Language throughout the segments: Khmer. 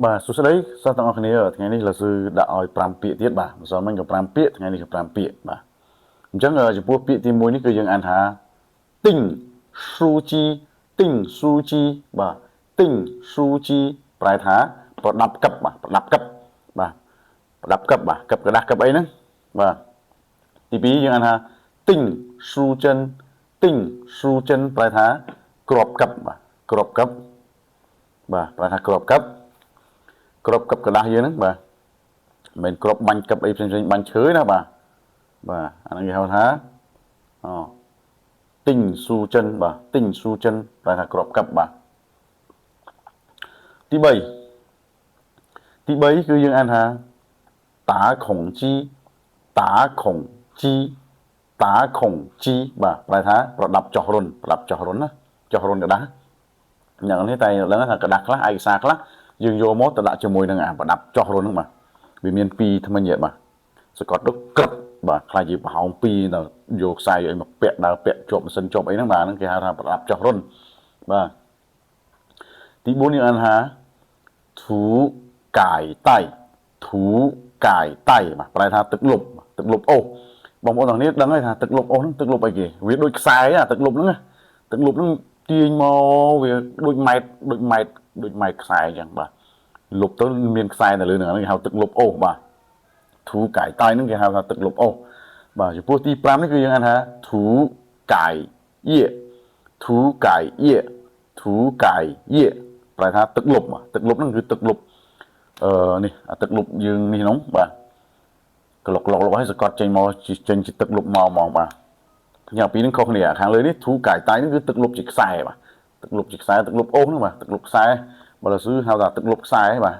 បាទសួស្តីសិស្សទាំងអស់គ្នាថ្ងៃនេះ老師ដាក់ឲ្យ5ពាក្យទៀតបាទម្សិលមិញក៏5ពាក្យថ្ងៃនេះក៏5ពាក្យបាទអញ្ចឹងចំពោះពាក្យទី1នេះគឺយើងអានថា订书机订书机បាទ订书机ប្រែថាប្រដាប់កឹបបាទប្រដាប់កឹបបាទប្រដាប់កឹបបាទកឹបក្រដាសកឹបអីហ្នឹងបាទទី2យើងអានថា订书针订书针ប្រែថាក្របកឹបបាទក្របកឹបបាទប្រែថាក្របកឹប ក្របកឹបក្រដាសយើងហ្នឹងបាទមិនមែនក្របបាញ់កឹបអីផ្សេងៗបាញ់ឈើណាបាទបាទអាហ្នឹងគេហៅថាអូ订书针បាទ订书针ប្រែថាក្របកឹបបាទទី3ទី3គឺយើងអានថា打孔機打孔機打孔機បាទប្រែថាប្រដាប់ចោះរុនប្រដាប់ចោះរុនណាចោះរុនក្រដាសយ៉ាងនេះតែដឹងថាក្រដាសខ្លះឯកសារខ្លះយើងយកមកទៅដាក់ជាមួយនឹងអាប្រដាប់ចោះរុនហ្នឹងបាទវាមានពីរថ្មិញបាទសកត់ទៅក្រឹបបាទខ្លាចជាប្រហោងពីរទៅយកខ្សែអីមកពាក់ដើរពាក់ជាប់ម៉ាស៊ីនជាប់អីហ្នឹងបាទហ្នឹងគេហៅថាប្រដាប់ចោះរុនបាទទី4យើងអានថា塗改带塗改帶បាទប្រែថាទឹកលុបទឹកលុបអូសបងប្អូនទាំងនេះដឹងហើយថាទឹកលុបអូសហ្នឹងទឹកលុបអីគេវាដូចខ្សែអាទឹកលុបហ្នឹងណាទឹកលុបហ្នឹងទាញមកវាដូចម៉ែត្រដូចម៉ែត្រដូចម៉ែត្រខ្សែអញ្ចឹងបាទលុបទៅមានខ្សែនៅលើហ្នឹងគេហៅទឹកលុបអូសបាទ塗改帶ហ្នឹងគេហៅថាទឹកលុបអូសបាទចំពោះទី5នេះគឺយើងហៅថា塗改液塗改液塗改液ប្រែថាទឹកលុបបាទទឹកលុបហ្នឹងគឺទឹកលុបអឺនេះអាទឹកលុបយើងនេះហ្នឹងបាទក្លុកក្លុកលុបឲ្យសកត់ចេញមកចេញជាទឹកលុបមកហ្មងបាទញ៉ាំពីរហ្នឹងខុសគ្នាខាងលើនេះ塗改帶ហ្នឹងគឺទឹកលុបជាខ្សែបាទទឹកលុបជាខ្សែទឹកលុបអូសហ្នឹងបាទទឹកលុបខ្សែបើ老師ហៅថាទឹកលុបខ្សែបាទ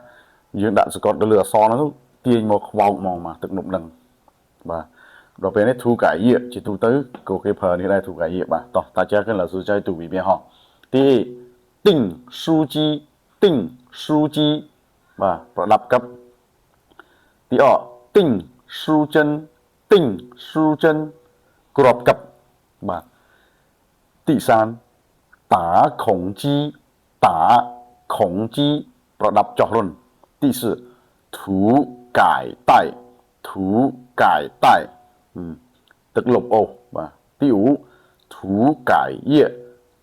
យើងដាក់សកត់ទៅលើអក្សរហ្នឹងទាញមកខ្វោកហ្មងបាទទឹកលុបហ្នឹងបាទដល់ពេលនេះ塗改液ជាទូទៅក៏គេប្រើនេះដែរ塗改液បាទតោះ大家跟老師再讀一遍哈第一订书机订书机បាទប្រដាប់កឹបទី二订书针订书针ក្របកឹបបាទ第三打孔機打孔機ប្រដាប់ចោះរុន第四塗改帶塗改帶ទឹកលុបអូសបាទទី五塗改液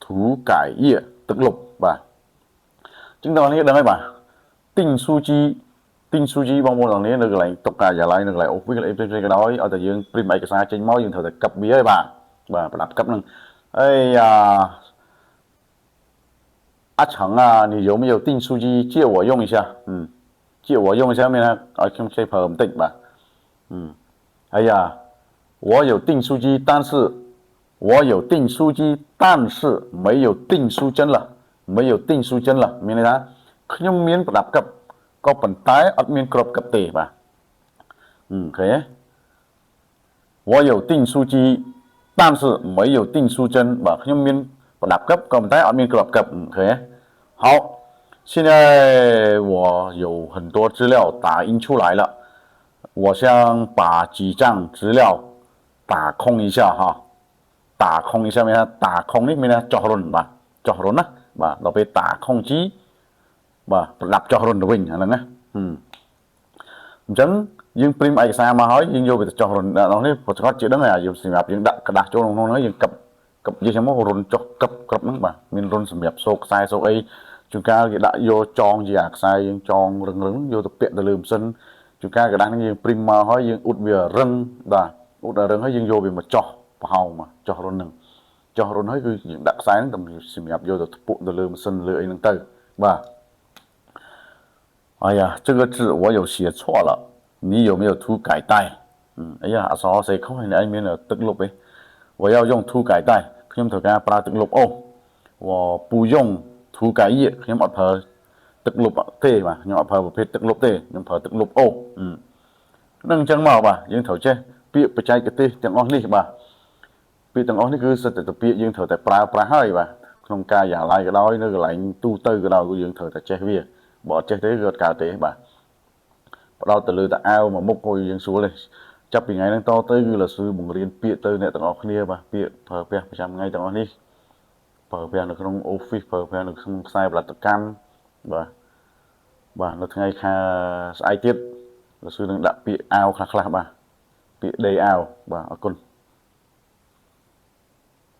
塗改液ទឹកលុបបាទចឹងដល់នេះដឹងហើយបាទ訂書機訂書機បងប្អូនទាំងនេះនៅកន្លែងតុការិយាល័យនៅកន្លែង office កន្លែងផ្សេងៗក៏ដោយឲ្យតែយើង print ឯកសារចេញមកយើងត្រូវតែកឹបវាហើយបាទបាទប្រដាប់កឹបហ្នឹង哎呀阿成啊你有没有订书机借我用一下嗯借我用一下មានថាឲ្យខ្ញុំចេះប្រើបន្តិចបាទ嗯哎呀我有订书机但是我有订书机但是没有订书针了没有订书针了មានន័យថាខ្ញុំមានប្រដាប់កឹបក៏ប៉ុន្តែអត់មានគ្រាប់កឹបទេបាទឃើញទេ我有订书机但是没有订书针បាទខ្ញុំមានប្រដាប់កឹបក៏ប៉ុន្តែអត់មានគ្រាប់កឹបឃើញទេ好现在我有很多资料打印出来了我想把几张资料打空一下哈打空一下មានថា打空នេះមានថាចោះរុនបាទចោះរុនណាបាទដល់ពេល打孔機បាទប្រដាប់ចោះរុនទៅវិញអាហ្នឹងណាអញ្ចឹងយើង print ឯកសារមកហើយយើងយកវាទៅចោះរុនដល់នេះប្រកាសជាដឹងហើយយើងសម្រាប់យើងដាក់ក្រដាសចូលក្នុងនោះយើងកឹបកឹបយើងមករុនចុះកឹបក្រឹបហ្នឹងបាទមានរុនសម្រាប់សូកខ្សែសូកអីជួនកាលគេដាក់យកចងជាអាខ្សែយើងចងរឹងរឹងយកទៅពាក់ទៅលើម៉ាស៊ីនជួនកាលក្រដាសហ្នឹងយើង print មកហើយយើងអ៊ុតវារឹងបាទអ៊ុតឲ្យរឹងហើយយើងយកវាមកចោះប្រហោងមកចោះរុនហ្នឹងចោះរុនហើយគឺយើងដាក់ខ្សែហ្នឹងសម្រាប់យកទៅថ្ពុទៅលើម៉ាស៊ីនលើអីហ្នឹងទៅបាទ哎呀，这个字我有写错了，你有没有涂改带？嗯，哎呀，អក្សរសេខុសហើយអ្នកឯងមានទឹកលុបឯង我要用涂改带ខ្ញុំត្រូវការប្រើទឹកលុបអូស我不用涂改液ខ្ញុំអត់ប្រើទឹកលុបទេបាទខ្ញុំអត់ប្រើប្រភេទទឹកលុបទេខ្ញុំប្រើទឹកលុបអូសនឹងអញ្ចឹងមកបាទយើងត្រូវចេះពាក្យបច្ចេកទេសទាំងអស់នេះបាទពាក្យទាំងអស់នេះគឺសិតតែពាក្យយើងត្រូវតែប្រើប្រាស់ហើយបាទក្នុងការិយាល័យក៏ដោយនៅកន្លែងទូទៅក៏ដោយគឺយើងត្រូវតែចេះវាបើអត់ចេះទេគឺអត់កើតទេបាទផ្ដោតទៅលើតអាវមួយមុខក៏យើងស្រួលទេចាប់ពីថ្ងៃហ្នឹងតទៅគឺ老師បង្រៀនពាក្យទៅអ្នកទាំងអស់គ្នាបាទពាក្យប្រើប្រាស់ប្រចាំថ្ងៃទាំងអស់នេះប្រើប្រាស់នៅក្នុង office ប្រើប្រាស់នៅក្នុងខ្សែផលិតកម្មបាទ បាទនៅថ្ងៃខែស្អែកទៀត 老师នឹងដាក់ពាក្យអាវខ្លះៗបាទពាក្យដេអាវបាទអរគុណ។